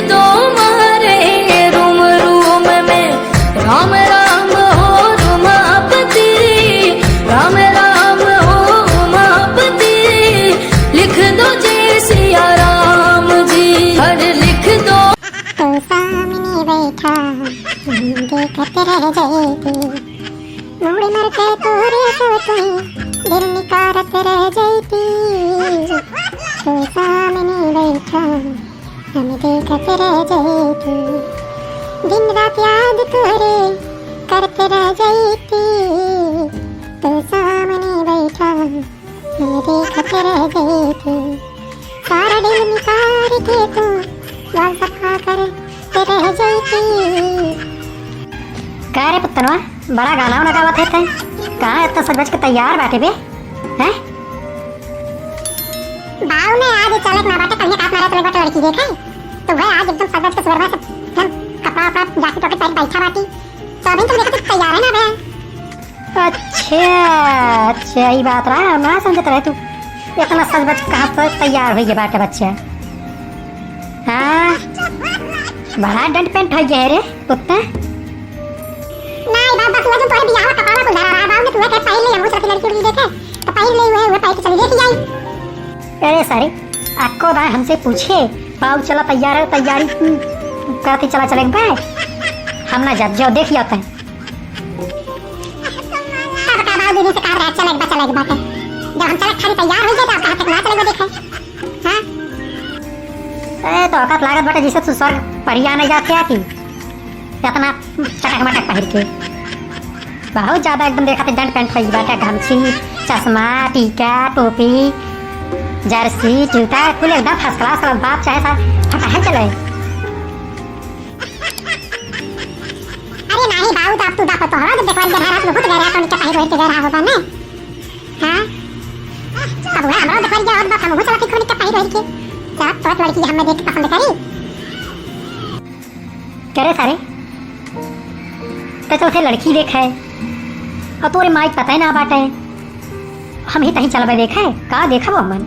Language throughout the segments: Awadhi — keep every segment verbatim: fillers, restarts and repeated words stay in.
तुम्हारे रूम रूम में राम राम हो उमापति, राम राम हो उमापति, लिख दो जय सिया राम जी, अरे लिख दो। तो सामने बैठा, देखत रह जाए तू। मूड़ मर के तोहरे सोचई, दिल निकारत रह जैती। तू सामने बैठा, हम देखत रह जैती। दिन रात याद तोहरे करत रह जैती। तू सामने बैठा, हम देखत रह जैती। सारा दिल निकार के तू गाल सफा करत रह जैती। का रे पुतनवा, बड़ा गाना वाना गावत है तै? कहाँ इतना सज बज के तैयार बाटे बे? हैं? बाऊ ने आज चले के ना बाटे, कहीं हाथ मारा चले बाटे लड़की देखे। तो वह आज एकदम सज बज के सुबह से हम कपड़ा वपड़ा jacket वाकेट पहन बैठा बाटी। तो अभी तो देखे तो तैयार है ना बे? अच्छा, अच्छा, ई बात रहा, हम ना समझत रहे तू इतना सज बज कहाँ से तैयार होइए बाटे बच्चा। हाँ, बड़ा डंट पेंट होइए है रे पुत्ता। नहीं बाबा, तू अजून तोरे बियाह कपड़ा कुल धरा रहा, बाऊ ने तू कहे पहन ले, हम उस लड़की उड़की देखे, तो पहन ले, वह, वह पहन के चली देखी आई। अरे सारे, अक्को दाएं हमसे पूछे, बाऊ चला तैयार है, तैयारी, हम्म, करती चला चले बे। हम ना जाब, जाओ देख आओ तैं। तब का बाबू दीदी से कहा रहा, चले एक बार, चले एक बार। जब हम चले खाली तैयार हो गए, तो आप कहा तक ना चले वो देखे। हाँ? अरे तो औकात लागत बाटे जैसे तू स्वर्ग परिया नहीं जाते आती। इतना चटक मटक पहिर के। बहुत ज्यादा एकदम देखा थे, डंट पेंट पहिर बाटे, गमछी, चश्मा, टीका, टोपी, जर्सी, जूता, कुल एकदम first class वाला बाप चाहे सा फटाहे चले। अरे नाही बाबू, तो अब तू देखो, तोहरा जब देखवाई के रहा, तो बहुत गहरा, तो नीचे पहिर वहिर के गहरा होगा ने। हाँ? अब वह हमरा देखवाई के और बात, हम वो चला के खोल के पहिर वहिर के। क्या तोहर लड़की हमें देख के पसंद करी? करे सारे, ते तो उसे लड़की देखे, और तोरे माई पता ही ना बाटे। हम ही तहीं चलबे देखे, का देखब हमन?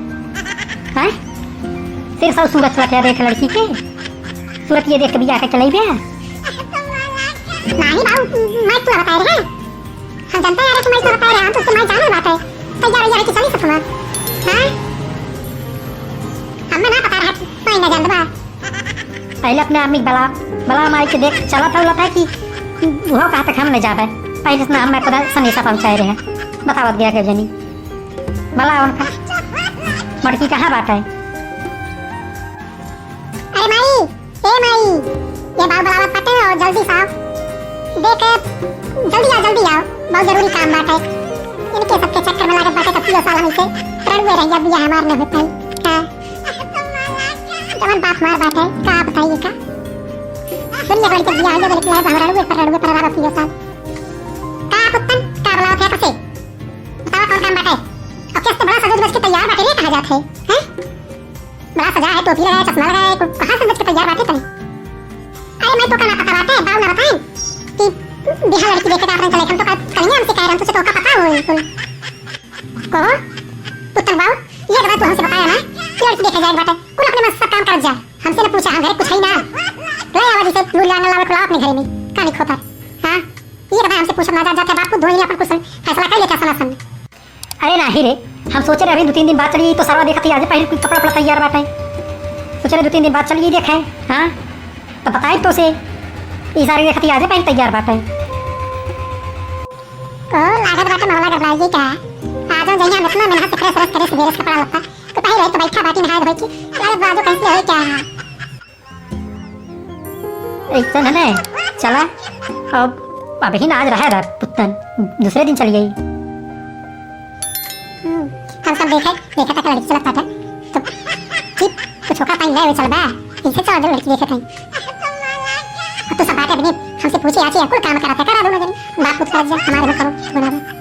हैं? सिर्फ सब सूरत चला के देख लड़की के, सूरत ये देख के बियाह के चलइबे। नाही बाबू, मैं तू बताए रहे। हम जनता यार कि मैं तू बताए रहे, हम तो उसके मैं जाने बात है। तैयार, तैयार है कि चली ससुमा। हाँ? हमें ना पता रहा कि मैं ना जानबा। पहले अपने आदमी के बला, बला माई के देख, चला था, उला था कि वो कहा तक हम नहीं जाबे। पहले से ना हम खुदा संदेशा पहुँचाए रहे। बतावत गया के जनी। बला उनका। मड़की कहाँ बात है? अरे माई, ए माई, ये बाऊ बुलावत बाटे और जल्दी से आओ। देख, जल्दी आओ, जल्दी आओ, बहुत जरूरी काम बाटे। इनके सबके चक्कर में लागत बाटे, तो पियो साल हमसे रड़ुए रहिया, बिया हमार न होता है। हाँ। जवन बाप मार बाटे, का बताइए का? दुनिया भर के बिया हो गए, लेकिन हम रड़ुए पर रड़ुए पर रहा पियो साल। का पुत्तन, का बुलावत है कसे? बतावा कौन काम बाटे? अब कैसे बड़ा सजो बज के तैयार बाटे रे, कहाँ जात है? हैं? बड़ा सजा है, टोपी लगाए, चश्मा लगाए, कु-, कहाँ से बच के तैयार बाटे तनी? अरे मैं तो का ना पता बाटे, बाऊ ना बताएं कि बिहार लड़की देखे का अपने चले, हम तो का कहीं हमसे कह रहे हैं, तुझे तो का पता हो बिल्कुल। कहो, पुतन बाऊ, ये तो बात तू हमसे बताया ना कि लड़की देखे जाए बाटे, कुल अपने मन से सब काम कर जाए, हमसे ना पूछा, हम घर कुछ है ना, ले आवा जिसे लूल लांगल लावे खुला अपने घर में, कहानी खोता, हाँ, ये तो भाई हमसे पूछत ना जात जाते, बाप खुद धोई अपन कुछ फैसला कर लेता सना सन। अरे नाही रे, हम सोचे रहे अभी दो तीन दिन बाद चलिए, तो सरवा देखत ही आज पहले कुछ कपड़ा उपड़ा तैयार बाटे। सोचे रहे दो तीन दिन बाद चलिए देखे, हाँ? तो बताए तो से, ई सारी देखत ही आज पहले तैयार बाटे। ओ, लागत बाटे मामला गड़बड़ाई गई का? आज हम जइया हम इतना मेहनत से fresh व्रेश करे, सवेरे से कपड़ा लत्ता, तो पहले तो बैठा बाटी नहाए धोए की, लागत बाजो कैसे होई का? ऐसा है ना, चला, अब अभी ना आज रहे दा पुत्तन, दूसरे दिन चली गई। हम्म, हम सब देखे, देखे तक लड़की चलत बाटे, तो ठीक, कुछ होका पाई ले चल बा, इसे चल दे लड़की देखे कहीं। अब तो सब बाटे बने, हमसे पूछे आछे, कुल काम करा था, करा दो ना जनी, बात कुछ कर जा, हमारे में करो, बना दो।